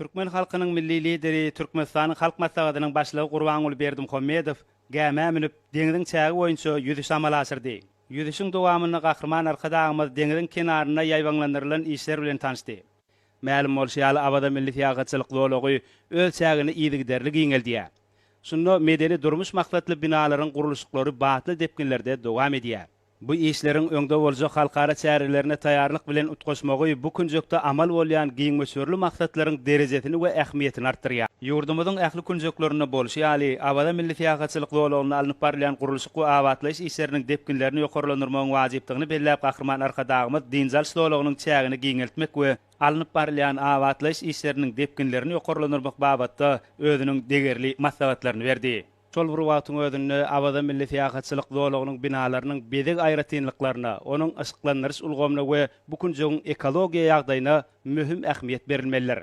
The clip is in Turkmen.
Türkmen halkynyň Milli Lideri, Türkmenistanyň Halk Maslahatynyň Başlygy Gurbanguly Berdimuhamedow gämä münüp, deňziň çägi boýunça ýüzüşi amala aşyrdy. Ýüzüşiň dowamynda Gahryman Arkadagymyz deňziň kenarynda ýaýbaňlandyrylan işler bilen tanyşdy. Mälim bolşy ýaly, Awaza milli syýahatçylyk zolagy öz çägini yzygiderli giňeldýär. Şunda medeni-durmuş maksatly binalaryň gurluşyklary batly depginlerde dowam edýär. Bu işleriň öňde boljak halkara çärelerine taýýarlyk bilen utgaşmagy bu künjekde amal bolýan giň möçberli maksatlaryň derejesini we ähmiýetini artdyrýar. Ýurdumyzyň ähli künjeklerinde bolşy ýaly, Awaza milli syýahatçylyk zolagynda alnyp barylýan gurluşyk we abatlaýyş işleriniň depginlerini ýokarlandyrmagyň wajypdygyny belläp Gahryman Arkadagymyz dynç alyş zolagynyň çägini giňeltmek we alnyp barylýan abatlaýyş işleriniň depginlerini ýokarlandyrmak babatda özüniň degerli maslahatlaryny berdi. Şol bir wagtyň özünde, Awaza milli syýahatçylyk zolagynyň binalarynyň bezeg aýratynlyklaryna, onuň yşyklandyryş ulgamyna we bu künjegiň ekologiýa ýagdaýyna möhüm ähmiýet berilmelidir.